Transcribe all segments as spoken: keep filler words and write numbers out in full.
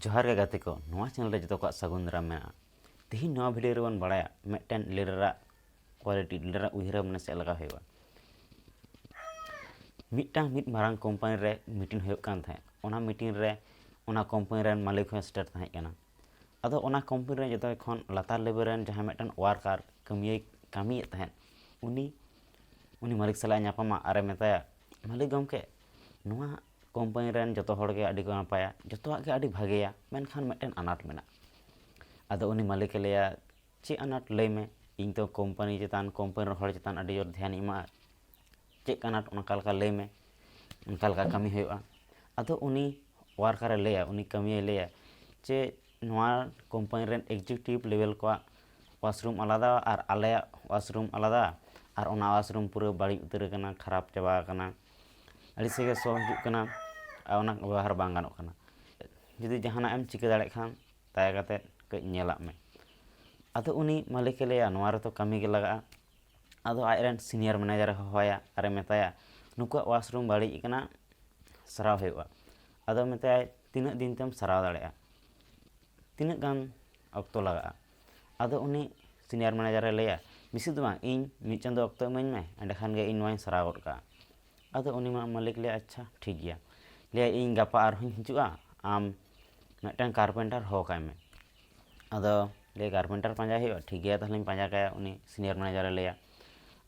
ᱡᱚᱦᱟᱨ ᱜᱮ ᱜᱟᱛᱮ ᱠᱚ, ᱱᱚᱣᱟ ᱪᱮᱱᱮᱞ ᱨᱮ ᱡᱚᱛᱚ ᱠᱚᱣᱟᱜ ᱥᱟᱹᱜᱩᱱ ᱫᱟᱨᱟᱢ ᱢᱮᱱᱟᱜᱼᱟ᱾ ᱛᱮᱦᱮᱧ ᱱᱚᱣᱟ ᱵᱷᱤᱰᱤᱭᱳ ᱨᱮᱵᱚᱱ ᱵᱟᱲᱟᱭᱟ ᱢᱤᱫᱴᱮᱱ ᱞᱤᱰᱟᱨᱟᱜ ᱠᱳᱣᱟᱞᱤᱴᱤ, ᱞᱤᱰᱟᱨᱟᱜ ᱩᱭᱦᱟᱹᱨ ᱵᱷᱟᱵᱽᱱᱟ ᱪᱮᱫ ᱞᱮᱠᱟ ᱦᱩᱭᱩᱜᱼᱟ᱾ ᱢᱤᱫᱴᱟᱝ ᱢᱤᱫ ᱢᱟᱨᱟᱝ ᱠᱳᱢᱯᱟᱱᱤ ᱨᱮ ᱢᱤᱴᱤᱝ ᱦᱩᱭᱩᱜ ᱠᱟᱱ ᱛᱟᱦᱮᱸᱫ᱾ ᱚᱱᱟ ᱢᱤᱴᱤᱝ ᱨᱮ ᱚᱱᱟ ᱠᱳᱢᱯᱟᱱᱤ ᱨᱮᱱ ᱢᱟᱹᱞᱤᱠ ᱦᱚᱸᱭ ᱥᱮᱴᱮᱨ ᱛᱟᱦᱮᱸ ᱠᱟᱱᱟ᱾ ᱟᱫᱚ ᱚᱱᱟ ᱠᱳᱢᱯᱟᱱᱤ ᱨᱮ ᱡᱚᱛᱚ ᱠᱷᱚᱱ ᱞᱟᱛᱟᱨ ᱞᱮᱵᱮᱞ ᱨᱮᱱ ᱡᱟᱦᱟᱸᱭ ᱢᱤᱫᱴᱮᱱ ᱣᱟᱨᱠᱟᱨ ᱠᱟᱹᱢᱤᱭᱟᱹᱭ ᱠᱟᱹᱢᱤᱭᱮᱫ ᱛᱟᱦᱮᱸᱫ, ᱩᱱᱤ ᱩᱱᱤ ᱢᱟᱹᱞᱤᱠ ᱥᱟᱞᱟᱜ ᱮ ᱧᱟᱯᱟᱢᱟ ᱟᱨᱮ ᱢᱮᱛᱟᱭᱟ, "ᱢᱟᱹᱞᱤᱠ ᱜᱚᱢᱠᱮ, ᱱᱚᱣᱟ ᱠᱳᱢᱯᱟᱱᱤ ᱨᱮᱱ ᱡᱚᱛᱚ ᱦᱚᱲ ᱜᱮ ᱟᱹᱰᱤ ᱠᱚ ᱱᱟᱯᱟᱭᱟ, ᱡᱚᱛᱚᱣᱟᱜ ᱜᱮ ᱟᱹᱰᱤ ᱵᱷᱟᱜᱮᱭᱟ, ᱢᱮᱱᱠᱷᱟᱱ ᱢᱤᱫᱴᱮᱱ ᱟᱱᱟᱴ ᱢᱮᱱᱟᱜᱼᱟ᱾" ᱟᱫᱚ ᱩᱱᱤ ᱢᱟᱹᱞᱤᱠᱮ ᱞᱟᱹᱭᱟ, "ᱪᱮᱫ ᱟᱱᱟᱴ? ᱞᱟᱹᱭ ᱢᱮ, ᱤᱧ ᱛᱚ ᱠᱳᱢᱯᱟᱱᱤ ᱪᱮᱛᱟᱱ, ᱠᱳᱢᱯᱟᱱᱤ ᱨᱮᱱ ᱦᱚᱲ ᱪᱮᱛᱟᱱ ᱟᱹᱰᱤ ᱡᱳᱨ ᱫᱷᱮᱭᱟᱱᱤᱧ ᱮᱢᱟᱜᱼᱟ, ᱪᱮᱫ ᱟᱱᱟᱴ ᱚᱱᱠᱟ ᱞᱮᱠᱟ ᱞᱟᱹᱭ ᱢᱮ, ᱚᱱᱠᱟ ᱞᱮᱠᱟ ᱠᱟᱹᱢᱤ ᱦᱩᱭᱩᱜᱼᱟ᱾" ᱟᱫᱚ ᱩᱱᱤ ᱣᱟᱨᱠᱟᱨᱮ ᱞᱟᱹᱭᱟ, ᱩᱱᱤ ᱠᱟᱹᱢᱤᱭᱟᱹᱭ ᱞᱟᱹᱭᱟ ᱡᱮ ᱱᱚᱣᱟ ᱠᱳᱢᱯᱟᱱᱤ ᱨᱮᱱ ᱮᱠᱡᱤᱠᱤᱭᱩᱴᱤᱵᱷ ᱞᱮᱵᱮᱞ ᱠᱚᱣᱟᱜ ᱣᱟᱥᱨᱩᱢ ᱟᱞᱟᱫᱟ ᱟᱨ ᱟᱞᱮᱭᱟᱜ ᱣᱟᱥᱨᱩᱢ ᱟᱞᱟᱫᱟ, ᱟᱨ ᱚᱱᱟ ᱣᱟᱥᱨᱩᱢ ᱯᱩᱨᱟᱹ ᱵᱟᱹᱲᱤᱡ ᱩᱛᱟᱹᱨ ᱟᱠᱟᱱᱟ, ᱠᱷᱟᱨᱟᱯ ᱪᱟᱵᱟ ᱟᱠᱟᱱᱟ, ᱟᱹᱰᱤ ᱥᱮ ᱜᱮ ᱥᱚ ᱦᱤᱡᱩᱜ ᱠᱟᱱᱟ, ᱟᱨ ᱚᱱᱟ ᱵᱮᱵᱚᱦᱟᱨ ᱵᱟᱝ ᱜᱟᱱᱚᱜ ᱠᱟᱱᱟ᱾ ᱡᱩᱫᱤ ᱡᱟᱦᱟᱱᱟᱜ ᱮᱢ ᱪᱤᱠᱟᱹ ᱫᱟᱲᱮᱭᱟᱜ ᱠᱷᱟᱱ ᱫᱟᱭᱟ ᱠᱟᱛᱮ ᱠᱟᱹᱡ ᱧᱮᱞᱟᱜ ᱢᱮ᱾ ᱟᱫᱚ ᱩᱱᱤ ᱢᱟᱹᱞᱤᱠᱮ ᱞᱟᱹᱭᱟ, "ᱱᱚᱣᱟ ᱨᱮᱛᱚ ᱠᱟᱹᱢᱤ ᱜᱮ ᱞᱟᱜᱟᱜᱼᱟ᱾" ᱟᱫᱚ ᱟᱡᱨᱮᱱ ᱥᱤᱱᱤᱭᱟᱨ ᱢᱮᱱᱮᱡᱟᱨᱮ ᱦᱚᱦᱚᱣᱟᱭᱟ ᱟᱨᱮ ᱢᱮᱛᱟᱭᱟ, "ᱱᱩᱠᱩᱣᱟᱜ ᱣᱟᱥᱨᱩᱢ ᱵᱟᱹᱲᱤᱡ ᱟᱠᱟᱱᱟ, ᱥᱟᱨᱟᱣ ᱦᱩᱭᱩᱜᱼᱟ᱾" ᱟᱫᱚ ᱢᱮᱛᱟᱭᱟᱭ, "ᱛᱤᱱᱟᱹᱜ ᱫᱤᱱ ᱛᱮᱢ ᱥᱟᱨᱟᱣ ᱫᱟᱲᱮᱭᱟᱜᱼᱟ? ᱛᱤᱱᱟᱹᱜ ᱜᱟᱱ ᱚᱠᱛᱚ ᱞᱟᱜᱟᱜᱼᱟ?" ᱟᱫᱚ ᱩᱱᱤ ᱥᱤᱱᱤᱭᱟᱨ ᱢᱮᱱᱮᱡᱟᱨᱮ ᱞᱟᱹᱭᱟ, "ᱵᱮᱥᱤ ᱫᱚ ᱵᱟᱝ, ᱤᱧ ᱢᱤᱫ ᱪᱟᱸᱫᱳ ᱚᱠᱛᱚ ᱤᱢᱟᱹᱧ ᱢᱮ, ᱮᱸᱰᱮᱠᱷᱟᱱ ᱜᱮ ᱤᱧ ᱱᱚᱣᱟᱧ ᱥᱟᱨᱟᱣ ᱜᱚᱫ ᱠᱟᱜᱼᱟ᱾" ᱟᱫᱚ ᱩᱱᱤ ᱢᱟ ᱢᱟᱹᱞᱤᱠ ᱞᱟᱹᱭᱟ, "ᱟᱪᱪᱷᱟ, ᱴᱷᱤᱠ ᱜᱮᱭᱟ᱾" ᱞᱟᱹᱭᱟ, "ᱤᱧ ᱜᱟᱯᱟ ᱟᱨᱦᱚᱸᱧ ᱦᱤᱡᱩᱜᱼᱟ, ᱟᱢ ᱢᱤᱫᱴᱟᱝ ᱠᱟᱨᱯᱮᱱᱴᱟᱨ ᱦᱚᱦᱚ ᱠᱟᱭ ᱢᱮ᱾" ᱟᱫᱚ ᱞᱟᱹᱭᱟ, "ᱠᱟᱨᱯᱮᱱᱴᱟᱨ ᱯᱟᱸᱡᱟᱭ ᱦᱩᱭᱩᱜᱼᱟ, ᱴᱷᱤᱠ ᱜᱮᱭᱟ, ᱛᱟᱦᱚᱞᱮᱧ ᱯᱟᱸᱡᱟ ᱠᱟᱭᱟ", ᱩᱱᱤ ᱥᱤᱱᱤᱭᱟᱨ ᱢᱮᱱᱮᱡᱟᱨᱮ ᱞᱟᱹᱭᱟ᱾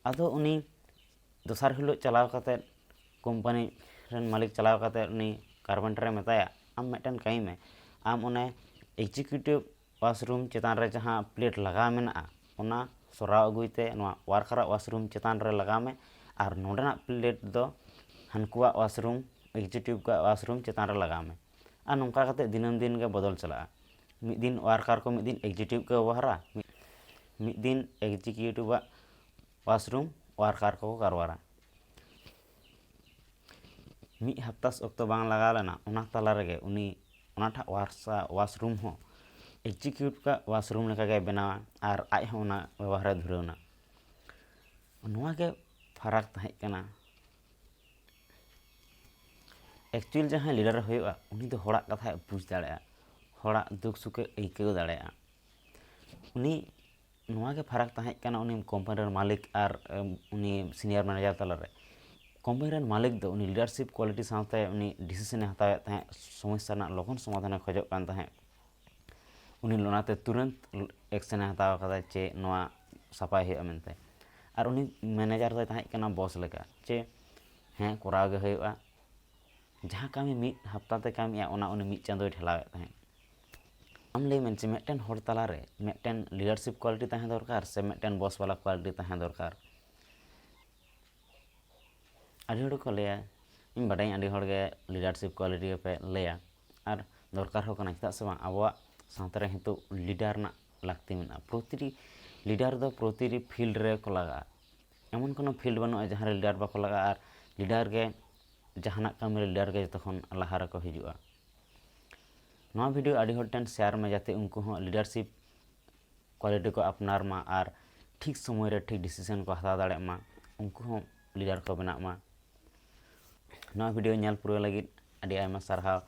ᱟᱫᱚ ᱩᱱᱤ ᱫᱚᱥᱟᱨ ᱦᱤᱞᱳᱜ ᱪᱟᱞᱟᱣ ᱠᱟᱛᱮᱫ ᱠᱳᱢᱯᱟᱱᱤ ᱨᱮᱱ ᱢᱟᱹᱞᱤᱠ ᱪᱟᱞᱟᱣ ᱠᱟᱛᱮᱫ ᱩᱱᱤ ᱠᱟᱨᱯᱮᱱᱴᱟᱨᱮ ᱢᱮᱛᱟᱭᱟ, "ᱟᱢ ᱢᱤᱫᱴᱮᱱ ᱠᱟᱹᱢᱤ ᱢᱮ, ᱟᱢ ᱚᱱᱮ ᱮᱠᱡᱤᱠᱤᱭᱩᱴᱤᱵᱷ ᱣᱟᱥᱨᱩᱢ ᱪᱮᱛᱟᱱ ᱨᱮ ᱡᱟᱦᱟᱸ ᱯᱞᱮᱴ ᱞᱟᱜᱟᱣ ᱢᱮᱱᱟᱜᱼᱟ, ᱚᱱᱟ ᱥᱚᱨᱟᱣ ᱟᱹᱜᱩᱭ ᱛᱮ ᱱᱚᱣᱟ ᱣᱟᱨᱠᱟᱨᱟᱜ ᱣᱟᱥᱨᱩᱢ ᱪᱮᱛᱟᱱ ᱨᱮ ᱞᱟᱜᱟᱣ ᱢᱮ, ᱟᱨ ᱱᱚᱰᱮᱱᱟᱜ ᱯᱞᱮᱴ ᱫᱚ ᱦᱟᱱᱠᱩᱣᱟᱜ ᱣᱟᱥᱨᱩᱢ, ᱮᱠᱡᱤᱠᱤᱭᱩᱴᱤᱵᱷ ᱠᱚᱣᱟᱜ ᱣᱟᱥᱨᱩᱢ ᱪᱮᱛᱟᱱ ᱨᱮ ᱞᱟᱜᱟᱣ ᱢᱮ᱾" ᱟᱨ ᱱᱚᱝᱠᱟ ᱠᱟᱛᱮᱫ ᱫᱤᱱᱟᱹᱢ ᱫᱤᱱ ᱜᱮ ᱵᱚᱫᱚᱞ ᱪᱟᱞᱟᱜᱼᱟ᱾ ᱢᱤᱫ ᱫᱤᱱ ᱣᱟᱨᱠᱟᱨ ᱠᱚ, ᱢᱤᱫ ᱫᱤᱱ ᱮᱠᱡᱤᱠᱤᱭᱩᱴᱤᱵᱷ ᱠᱚ ᱵᱮᱵᱚᱦᱟᱨᱟ, ᱢᱤᱫ, ᱢᱤᱫ ᱫᱤᱱ ᱮᱠᱡᱤᱠᱤᱭᱩᱴᱤᱵᱷ ᱟᱜ ᱣᱟᱥᱨᱩᱢ ᱣᱟᱨᱠᱟᱨ ᱠᱚᱠᱚ ᱠᱟᱨᱵᱟᱨᱟ᱾ ᱢᱤᱫ ᱦᱟᱯᱛᱟ ᱚᱠᱛᱚ ᱵᱟᱝ ᱞᱟᱜᱟᱣ ᱞᱮᱱᱟ, ᱚᱱᱟ ᱛᱟᱞᱟ ᱨᱮᱜᱮ ᱩᱱᱤ ᱚᱱᱟᱴᱟᱜ ᱣᱟᱨᱥᱟ-, ᱣᱟᱥᱨᱩᱢ ᱦᱚᱸ ᱮᱠᱡᱤᱠᱤᱭᱩᱴᱤᱵᱷ ᱟᱜ ᱣᱟᱥᱨᱩᱢ ᱞᱮᱠᱟᱜᱮ ᱵᱮᱱᱟᱣᱟ ᱟᱨ ᱟᱡ ᱦᱚᱸ ᱚᱱᱟ ᱵᱮᱵᱚᱦᱟᱨᱮ ᱫᱷᱩᱨᱟᱹᱣ ᱮᱱᱟ᱾ ᱱᱚᱣᱟ ᱜᱮ ᱯᱷᱟᱨᱟᱠ ᱛᱟᱦᱮᱸ ᱠᱟᱱᱟ᱾ ᱮᱠᱪᱩᱭᱮᱞ ᱡᱟᱦᱟᱸᱭ ᱞᱤᱰᱟᱨ ᱦᱩᱭᱩᱜᱼᱟ, ᱩᱱᱤ ᱫᱚ ᱦᱚᱲᱟᱜ ᱠᱟᱛᱷᱟᱭ ᱵᱩᱡᱽ ᱫᱟᱲᱮᱭᱟᱜᱼᱟ, ᱦᱚᱲᱟᱜ ᱫᱩᱠ ᱥᱩᱠᱮ ᱟᱹᱭᱠᱟᱹᱣ ᱫᱟᱲᱮᱭᱟᱜᱼᱟ᱾ ᱩᱱᱤ ᱱᱚᱣᱟ ᱜᱮ ᱯᱷᱟᱨᱟᱠ ᱛᱟᱦᱮᱸ ᱠᱟᱱᱟ ᱩᱱᱤ ᱠᱳᱢᱯᱟᱱᱤ ᱨᱮᱱ ᱢᱟᱹᱞᱤᱠ ᱟᱨ ᱩᱱᱤ ᱥᱤᱱᱤᱭᱟᱨ ᱢᱮᱱᱮᱡᱟᱨ ᱛᱟᱞᱟᱨᱮ᱾ ᱠᱳᱢᱯᱟᱱᱤ ᱨᱮᱱ ᱢᱟᱹᱞᱤᱠ ᱫᱚ ᱩᱱᱤ ᱞᱤᱰᱟᱨᱥᱤᱯ ᱠᱳᱣᱟᱞᱤᱴᱤ ᱥᱟᱶᱛᱮ ᱩᱱᱤ ᱰᱤᱥᱤᱥᱮᱱᱮ ᱦᱟᱛᱟᱣᱮᱫ ᱛᱟᱦᱮᱸᱫ, ᱥᱚᱢᱚᱥᱥᱟ ᱨᱮᱱᱟᱜ ᱞᱚᱜᱚᱱ ᱥᱚᱢᱟᱫᱷᱟᱱᱮ ᱠᱷᱚᱡᱚᱜ ᱠᱟᱱ ᱛᱟᱦᱮᱸᱫ᱾ ᱩᱱᱤ ᱚᱱᱟᱛᱮ ᱛᱩᱨᱟᱹᱱᱛ ᱮᱠᱥᱮᱱᱮ ᱦᱟᱛᱟᱣ ᱠᱟᱫᱟ ᱡᱮ ᱱᱚᱣᱟ ᱥᱟᱯᱷᱟᱭ ᱦᱩᱭᱩᱜᱼᱟ ᱢᱮᱱᱛᱮ᱾ ᱟᱨ ᱩᱱᱤ ᱢᱮᱱᱮᱡᱟᱨ ᱫᱚᱭ ᱛᱟᱦᱮᱸ ᱠᱟᱱᱟ ᱵᱚᱥ ᱞᱮᱠᱟ, ᱡᱮ ᱦᱮᱸ, ᱠᱚᱨᱟᱣ ᱜᱮ ᱦᱩᱭᱩᱜᱼᱟ᱾ ᱡᱟᱦᱟᱸ ᱠᱟᱹᱢᱤ ᱢᱤᱫ ᱦᱟᱯᱛᱟ ᱛᱮ ᱠᱟᱹᱢᱤᱜᱼᱟ, ᱚᱱᱟ ᱩᱱᱤ ᱢᱤᱫ ᱪᱟᱸᱫᱳᱭ ᱴᱷᱮᱞᱟᱣᱮᱫ ᱛᱟᱦᱮᱸᱫ᱾ ᱟᱢ ᱞᱟᱹᱭ ᱢᱮ ᱡᱮ ᱢᱤᱫᱴᱮᱱ ᱦᱚᱲ ᱛᱟᱞᱟᱨᱮ ᱢᱤᱫᱴᱮᱱ ᱞᱤᱰᱟᱨᱥᱤᱯ ᱠᱳᱣᱟᱞᱤᱴᱤ ᱛᱟᱦᱮᱸ ᱫᱚᱨᱠᱟᱨ ᱥᱮ ᱢᱤᱫᱴᱮᱱ ᱵᱚᱥ ᱵᱟᱞᱟ ᱠᱳᱣᱟᱞᱤᱴᱤ ᱛᱟᱦᱮᱸ ᱫᱚᱨᱠᱟᱨ? ᱟᱹᱰᱤ ᱦᱚᱲ ᱠᱚ ᱞᱟᱹᱭᱟ, ᱤᱧ ᱵᱟᱰᱟᱭᱟᱹᱧ ᱟᱹᱰᱤ ᱦᱚᱲᱜᱮ ᱞᱤᱰᱟᱨᱥᱤᱯ ᱠᱳᱣᱟᱞᱤᱴᱤ ᱜᱮᱯᱮ ᱞᱟᱹᱭᱟ, ᱟᱨ ᱫᱚᱨᱠᱟᱨ ᱦᱚᱸ ᱠᱟᱱᱟ᱾ ᱪᱮᱫᱟᱜ ᱥᱮ ᱵᱟᱝ, ᱟᱵᱚᱣᱟᱜ ᱥᱟᱶᱛᱟ ᱨᱮ ᱱᱤᱛᱚᱜ ᱞᱤᱰᱟᱨ ᱨᱮᱱᱟᱜ ᱞᱟᱹᱠᱛᱤ ᱢᱮᱱᱟᱜᱼᱟ᱾ ᱯᱨᱚᱛᱤᱴᱤ ᱞᱤᱰᱟᱨ ᱫᱚ ᱯᱨᱚᱛᱤᱴᱤ ᱯᱷᱤᱞᱰ ᱨᱮ ᱠᱚ ᱞᱟᱜᱟᱜᱼᱟ᱾ ᱮᱢᱚᱱ ᱠᱳᱱᱳ ᱯᱷᱤᱞᱰ ᱵᱟᱹᱱᱩᱜᱼᱟ ᱡᱟᱦᱟᱸ ᱨᱮ ᱞᱤᱰᱟᱨ ᱵᱟᱠᱚ ᱞᱟᱜᱟᱜᱼᱟ, ᱟᱨ ᱞᱤᱰᱟᱨ ᱜᱮ ᱡᱟᱦᱟᱱᱟᱜ ᱠᱟᱹᱢᱤ ᱨᱮ ᱞᱤᱰᱟᱨ ᱜᱮ ᱡᱚᱛᱚ ᱠᱷᱚᱱ ᱞᱟᱦᱟ ᱨᱮᱠᱚ ᱦᱤᱡᱩᱜᱼᱟ᱾ ᱱᱚᱣᱟ ᱵᱷᱤᱰᱤᱭᱳ ᱟᱹᱰᱤ ᱦᱚᱲ ᱴᱷᱮᱱ ᱥᱮᱭᱟᱨ ᱢᱮ, ᱡᱟᱛᱮ ᱩᱱᱠᱩ ᱦᱚᱸ ᱞᱤᱰᱟᱨᱥᱤᱯ ᱠᱳᱣᱟᱞᱤᱴᱤ ᱠᱚ ᱟᱯᱱᱟᱨ ᱢᱟ ᱟᱨ ᱴᱷᱤᱠ ᱥᱚᱢᱚᱭ ᱨᱮ ᱴᱷᱤᱠ ᱰᱤᱥᱤᱥᱮᱱ ᱠᱚ ᱦᱟᱛᱟᱣ ᱫᱟᱲᱮᱭᱟᱜ ᱢᱟ, ᱩᱱᱠᱩ ᱦᱚᱸ ᱞᱤᱰᱟᱨ ᱠᱚ ᱵᱮᱱᱟᱜ ᱢᱟ᱾ ᱱᱚᱣᱟ ᱵᱷᱤᱰᱤᱭᱳ ᱧᱮᱞ ᱯᱩᱨᱟᱹᱣ ᱞᱟᱹᱜᱤᱫ ᱟᱹᱰᱤ ᱟᱭᱢᱟ ᱥᱟᱨᱦᱟᱣ᱾